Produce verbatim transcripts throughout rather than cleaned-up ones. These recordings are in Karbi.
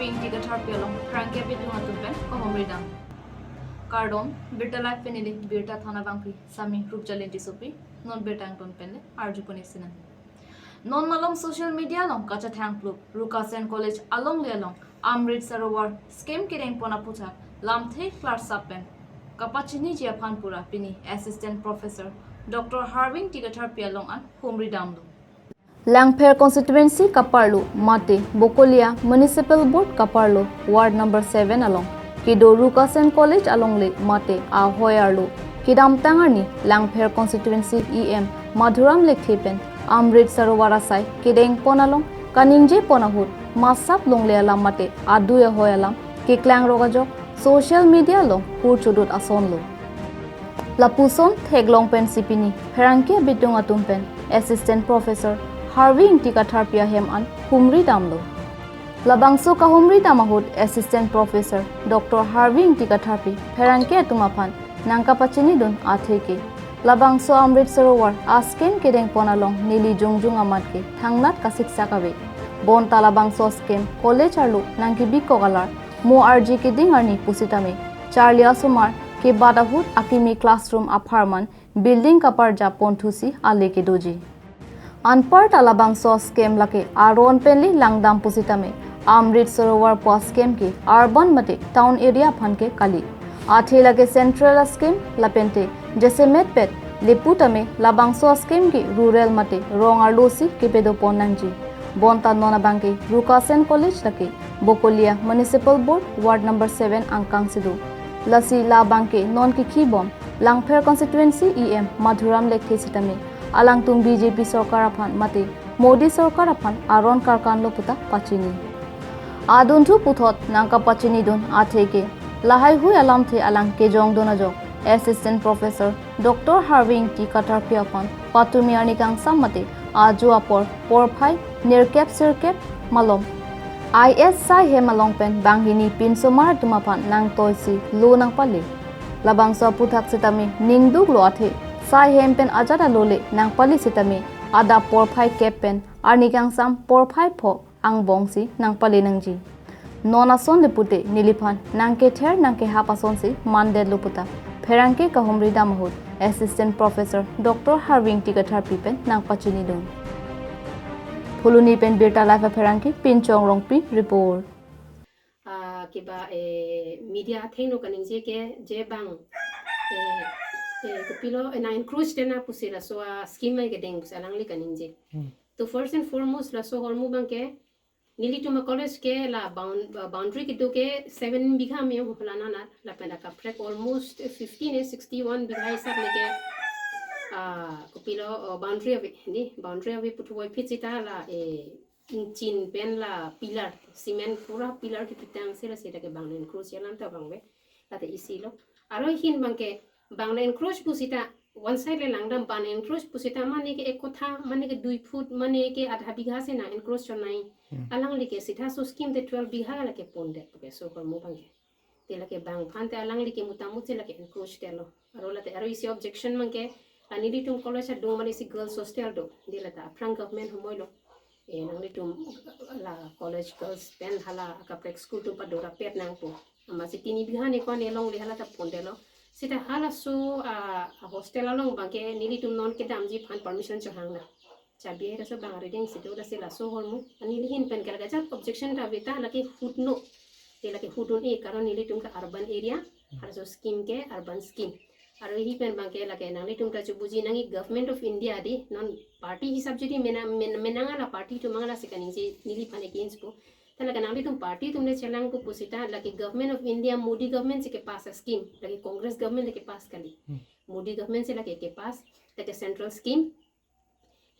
Pingti Katharpi along pherangke abitung atum pen kahumri dam. Kardom, Birta Live pen neli Birta Thana Bangpi, Sami Rupjalen Tissopi, non birta angton pen le arjupon isi nang. Non malom social media along kachethang plup, Rukasen College alongle along Amrit Sarovar scheme kedeng pon aphuthak lamthe klarsap pen kapachiniji aphan pura pini Assistant Professor Doctor Harving T Katharpi along an humri damlo. Langpher constituency kaparlo mate Bokolia Municipal Board kaparlo Ward number seven along kedo Rukasen College alongle mate ahoi arlo kedamtang arni Langpher constituency E M Madhuram Lekthe pen Amrit Sarovar asai kedeng pon along kaningje pon ahut masap longle alam mate adui ahoi alam keklang rok ajok social media along kur chodot asonlo. Lapuson theklong pensi pini pherangke abitung atum pen Assistant Professor Harving T Katharpi ahem an humri damlo. Labangso kahumri dam ahut Assistant Professor Doctor Harving T Katharpi pherangke atum aphan nangkapachinidun atheke, labangso Amrit Sarovar a scheme kedeng pon along neli jongjung amat ke thangnat kasiksak ave. Bonta labangso scheme college arlo nangkebikok alar mo arje keding arni pusitame charli asomar kebat ahut akimi classroom apharman building kaparjap ponthusi ale kedoji. Anparta labangso scheme lake aron penle langdam pusitame Amrit Sarovar pu scheme ke urban mate town area aphan ke kali. Athe lake central scheme lapente jasemet pet leputame labangso scheme ke rural mate rong arlosi kepedo pon nangji. Bonta non abangke Rukasen College lake Bokolia Municipal Board Ward number seven angkang si do. Lasi labangke non kekhibom Langpher constituency E M Madhuram Lekthe sitame alangtum B J P sorkar aphan mate Modi sorkar aphan aron karkanlo puta pachini. Adunthu puthot nangkapachinidun atheke lahaihui alamthe alang kejongdun ajok Assistant Professor Doctor Harving T Katharpi aphan patumi arni kangsam mate ajo apor porphai nerkep sirkep malom I S sai hem along pen banghini pinsomar atum aphan nangtoisi lo nangpale. Labangso aphuthak sitame ningduklo athe sai hem pen ajat alole nangpale sitame adap porphai kep pen arni kangsam porphai pho angbongsi nangpale nangji. Non ason lepute neliphan nangkether nangkehap asonsi mandetlo puta pherangke kahumri dam ahut Assistant Professor Doctor Harving T Katharpi pen nangpachinidun. Phuloni pen Birta Live apherangke Pinchong Rongpi report. Ah, kiba eh, media athengno kaningje ke je bang eh, eh, kopilo eh, na encroach tena pusi laso a scheme ai kedeng pusi alangli kaningje. Hmm. To first and foremost laso hormu bang ke nelitum a college ke la bound, uh, boundary kedo ke seven bigha me ho la nana lapen akaprek almost fifteen eh sixty one bigha hisap le ke ah, kopilo oh, boundary ave ni boundary ave puthuvoi phit sita la eh ingchin pen la pillar cement pura pillar kepitang si lasi lake bang encroach alam ta bang ve lata isi lo. Aro ahin bang ke bang encroach pusita one side le langdam bang encroach pusita mane ke ek kotha mane ke dui foot mane ke adha bigha si na encroach chonai. Hmm. Alangli ke sita so scheme te twelve bigha lake pondet puke so hormu bang ke. Te lake bang aphan te alangli ke mutamut si lake encroach telo. Aro late aro isi objection bang ke la nelitum college adung mali si girls hostel do. Di lata aphrang government humoi lo. Eh, nanglitum la college girls pen hala akaprek school tum padora pet nangpo. Amatsi tini bigha ne ko ne longle hala ta pondelo. Sita halaso a, a hostel along bang ke nelitum non kedamji aphan permission chohang na. Chabi ai laso bang arideng si do lasi laso hormu. Ani lihin pen ke lake ajat objection ta veta lake hut no. Te lake hut un-e karon nelitum ke urban area. Halaso scheme ke urban scheme. Aro hi pen bang ke lake nanglitum ta chobuji nangji Government of India di non party hisap jodi mena, men, menang ala party atum angla si kaningje neliphan against po. Ta lake nanglitum party atum le chelangpo pusita lake Government of India Modi government si kepass a scheme. Lake Congress government le kepass kali. Hmm. Modi government si lake kepass lake central scheme.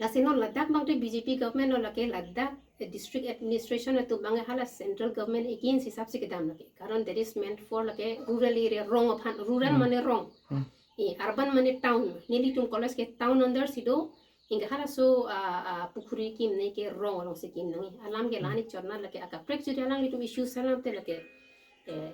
Lasi non ladak bang tu B J P government lo lake ladak eh, district administration atum bang hala central government against hisap si kedam lake. Karon that is meant for lake rural area rong aphan rural Hmm. mane rong. Hmm. Eh, urban mane town. Nelitum college ke town under si do. Hingke halaso ah, ah, pukhuri kim ne ke rong rong si kim nang. Alam ke Hmm. lani chorna lake akaprek jodi alanglitum issue salam te lake. Eh,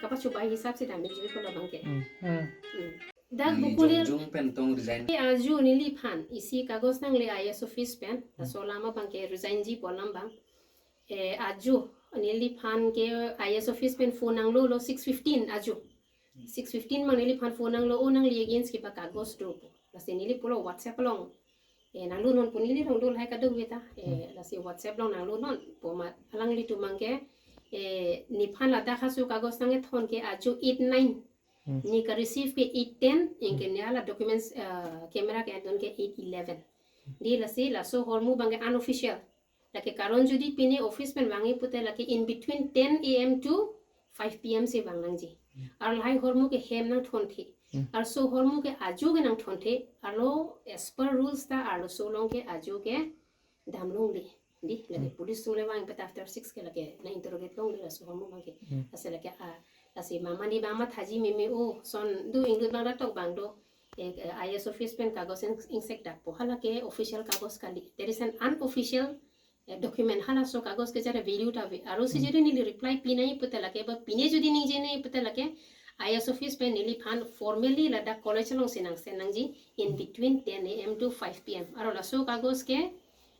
kapachubai hisap si dam B J P ko labang ke. Hmm. Hmm. Hmm. Dak Neli bukulir jongjung pen tong resign. Ajo neliphan isi kagos nangle I S office pen. Hmm. Laso alam abang ke resign ji pu alam bang. Eh, ajo neliphan ke I A S office pen phone nanglo lo six fifteen ajo. Six fifteen abang neliphan phone nanglo, o nangli against kiba kagos do pu. Lasi neli pulo WhatsApp along. Eh, nanglunon pu neli rong do lahai kadokave ta. Eh, lasi WhatsApp along nanglunon pu amat alanglitum abang ke, eh, nephan ladak halaso kagos nangkethon ke ajo eight nine. Hmm. Ne ka-receive ke eight ten, anke ne hala documents, eh, camera ke-endon ke eight eleven. Dei lasi laso ahormu abang ke unofficial. Lake karon jodi pine office pen vangji pute lake in between ten A M to five P M si vang nangji. Hmm. Ar lahai ahormu ke hem nangthonthe. Hmm. Arloso ahormu ke ajo ke nangthonthe. Arlo as per rules ta arloso along ke ajo ke dam longle. Dei, lake Hmm. police atum le vang pute after six ke lake nang-interrogate longle laso ahormu abang ke. Hmm. Lasi lake, ah, lasi mama ni bang mathaji meme o, son do ingdut abang ratok abang do. Eh, eh, I A S office pen kagos ing-, ingsekdakpo. Hala ke official kagos kali. There is an unofficial, eh, document. Halaso kagos ke jara value ta ave. Arusi Hmm. jodi neli reply pi nangji pute lake, ba pine jodi ningje nangji pute lake, I A S office pen neliphan formally ladak college alongsi nang-send nangji in between ten A M to five P M. Arlo laso kagos ke,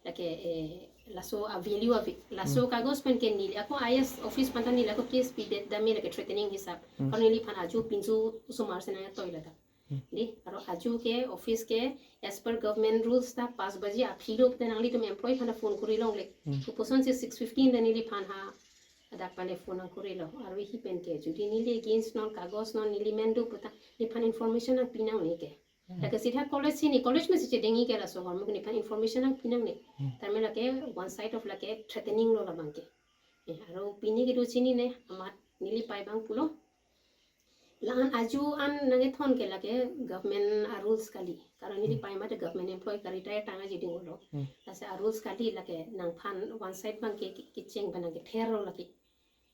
lake, eh, laso a-value ave. Laso Hmm. kagos pen ke neli ako I A S office aphan ta neli ako case pidet dam me lake threatening hisap. Hmm. Karon neliphan ajo pinso osomar si nangtoi ladak. Hmm. Dei, arlo ajo ke office ke as per government rules ta pass baji aphi lo pute nanglitum employee aphan ta phone kori longle. Hmm. Kopuson si six fifteen ta neliphan ha adak aphan le phone nangkorilo. Arlo ihi pen ke jodi neli against non kagos non neli men do puta nephan information nangpi nangne ke. Hmm. Lake sita college si ne college mesi chedengji ke laso ahormu ke nephan information nangpi nangne. Hmm. Tame lake one side of lake threatening lo labang ke. Eh, arlo pine kedo chinine amat neli pei abang pulo. La-an ajo an nangkethon ke lake government a-rules kali. Karon neli Hmm. pei mate government employee ka-retire tang aji ding lo. Hmm. Lasi a-rules kali lake nangphan one side abang ke, ke, kecheng abang nangkether lo lake.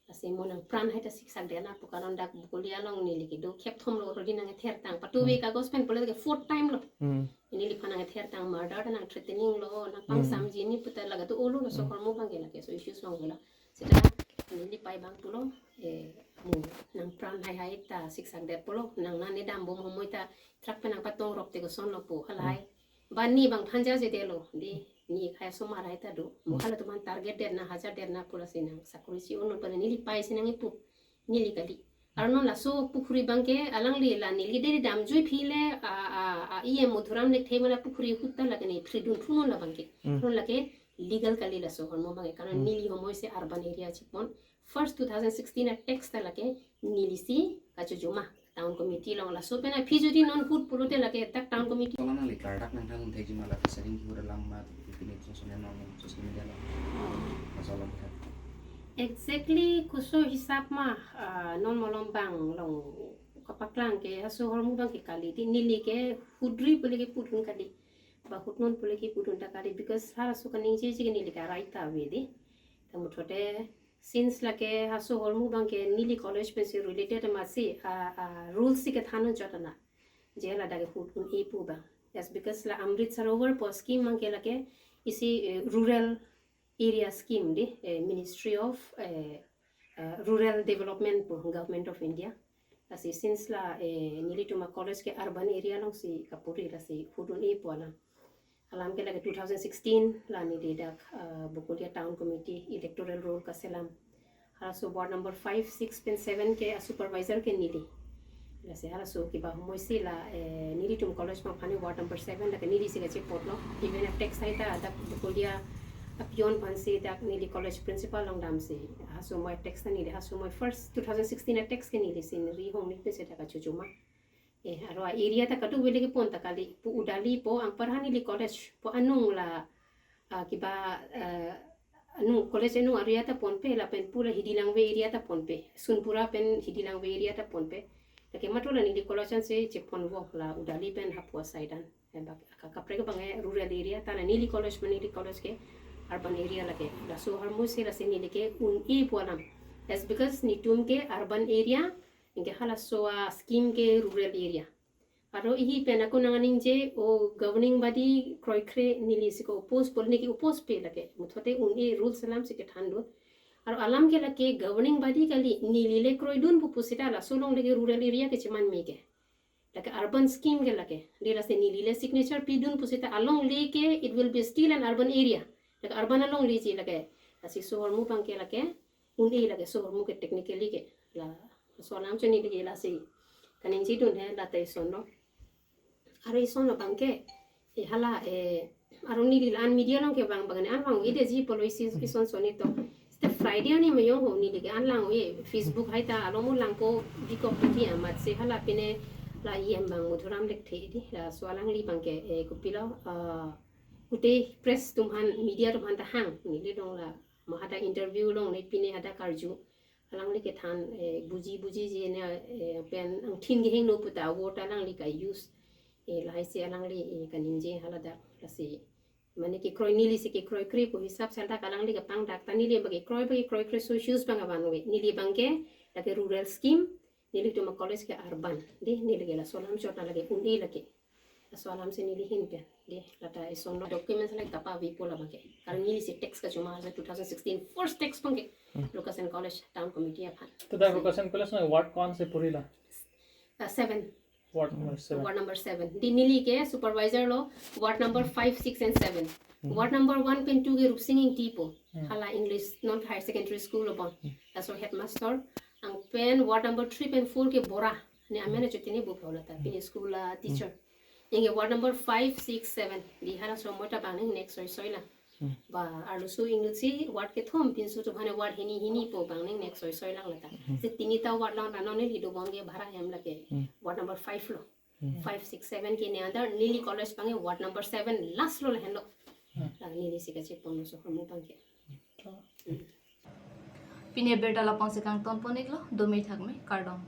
Lasi mo nangpran hai ta siksak det nangpo karon dak Bokolia along neli kedo khep thom lo already nangkether tang. Patu Hmm. ave kagos pen pule ke fourth time lo. Hmm. Neliphan nangkether tang murder ta nang-threatening lo nangpang Hmm. samji ni puta laga tu olo laso Hmm. ahormu abang ke lake so issues long lo. Sita neli pei abang pulo, eh, mo nangpran hai hai ta siksak det pulo, nang nane dambom homoi ta truck pen nangpatong rop te koson lo pu, halahai. Hmm. Ba ne abang phanja je det lo, dei, ne khei osomar hai ta do. Mo Hmm. halatum aphan target det nang, hajar det nang pu lasi nang sakori si ono pu neli pei si nangkipu, neli kali. Arlo non laso pukhuri abang ke alangli la neli dei damjui aphi le, a, a, a, E M Madhuram Lekthe mala pukhuri ahut ta lake ne phridun thunon labang ke. Hmm. Arlo lake legal kali laso ahormu abang ke. Karon Hmm. neli homoi si urban area chepon. First two thousand sixteen a-tax ta lake neli si kachojoma town committee along laso pen aphi jodi non ahut pulote lake dak town committee. Tolong nangli klardak nangthan thekji ma la fishery kehur alam ma, pine social media along, social media along. Oh. Laso alam ke. Exactly koso hisap ma, ah, non malom abang along kapaklang ke halaso ahormu abang ke kali dei neli ke hudri pule kepudun kali. Ba hutnon pule kepudun ta kali because halaso kaningjeji ke neli ke right ta ave dei. Ta muthote since lake halaso ahormu abang ke neli college pensi related amatsi, ah, ah, rules si kethan chot ana. Je ladak ke hut un-e pu abang. Yes, because la Amrit Sarovar pu scheme abang ke lake isi, eh, rural area scheme dei, eh, Ministry of, eh, eh, Rural Development pu Government of India. Lasi since la, eh, nelitum a-college ke urban area alongsi kapuri lasi hut un-e pu alam. Alam ke lake two thousand sixteen la neli dak, eh, Bokolia Town Committee electoral roll kaselam. Halaso ward number five, six pen seven ke a-supervisor ke neli. Lasi halaso kiba homoi si la, eh, nelitum college abang aphan ward number seven lake neli si kachepot lo. Even a-tax hai ta dak Bokolia a-peon aphansi dak neli college principal along damsi. Halaso ahormu a-tax ta neli, halaso ahormu first two thousand sixteen a-tax ke neli si neri hong ni pensi dak kachojoma. Eh, arlo a-area ta kadokave le kepon ta kali. Pu Udali pu anparhan neli college pu anung la, ah, kiba, eh, anung college anung area ta ponpe lapen pu la Hidi Langve area ta ponpe. Sunpura pen Hidi Langve area ta ponpe. Lake matro la neli college ansi cheponvo la Udali pen hapu asai dan. Eh, bak-, ka-, kaprek abang ke rural area ta la neli college ma neli college ke urban area lake. Laso ahormu si lasi neli ke un-e pu alam. That's because netum ke urban area, anke halaso a-scheme ke rural area. Arlo ihi pen ako nang aningje o governing body kroikre neli si ko-oppose pol neli ke-oppose pe lake. Muthote un-e rules alam si kethan do. Arlo alam ke lake governing body kali neli le kroidun pu pusita laso along lake rural area ke cheman me ke. Lake urban scheme ke lake. Dei lasi neli le signature pidun pusita along le ke it will be still an urban area. Lake urban along leji lake. Lasi halaso ahormu abang ke lake un-e lake so mu ke technically ke la so alam choni lake lasi kaningje dun he la ta ison lo. Are ison lo bangke e hala e aro neli la-an media along ke bang bang ne an bang ide ji polo isi ison soni to. Seta Friday ani mayong ho neli ke an lang e Facebook hai ta alo mu langpo bikok puji amat se hala pine la iyem bang Madhuram Lekthe di la so alangli bangke e kopilo ah, kute press atum aphan media atum aphan ta hang neli dong la ma hadak interview along ne pine hadak karju alangli kethan eh, buji buji je ne eh, pen angthin kehingno puta award alangli ka use eh, lahai se alangli eh, kaningje haladak lasi mane kekroi neli si kekroi kre ko hisap se dak alangli kapangdak ta neli bagi kroi bagi kroi kre so shoes bang aban we neli bangke lake rural scheme nelitum a college ke urban de neli ke laso alam chot lake un-e lake laso alam se neli hin pen de la ta ison lo documents lake tapa vi pola bangke karena neli si tax kachoma arja two thousand sixteen first tax bangke Lucassen College town committee aphan. To dak Lucassen College na ward kon se purila? Uh, seven. Ward number seven. Ward number seven. Di neli ke supervisor lo ward number five, six and seven. Ward number one pen two ke Rupsing Ingti po. Hala English non higher secondary school lo bon. Laso headmaster. Ang pen ward number three pen four ke Bora. Ne amen achuti ne bupho la ta. Pini school la teacher. Inge ward number five, six, seven. Di hala so mota bang ne next soi soi la. Ba arloso ingnutsi ward kethom pinso atum aphan ward hini hini po bang ne next soi soi lang la ta. Se tini ta ward lang na non neli dobom ke bhara hem lake. Ward number five lo. Five, six, seven ke ne under neli college bang ward number seven last lo lahen lo. La neli si kachepon lo so hormu bangke. Pini birta lapu-an si kangton pon iklo, dome thakme, kardom.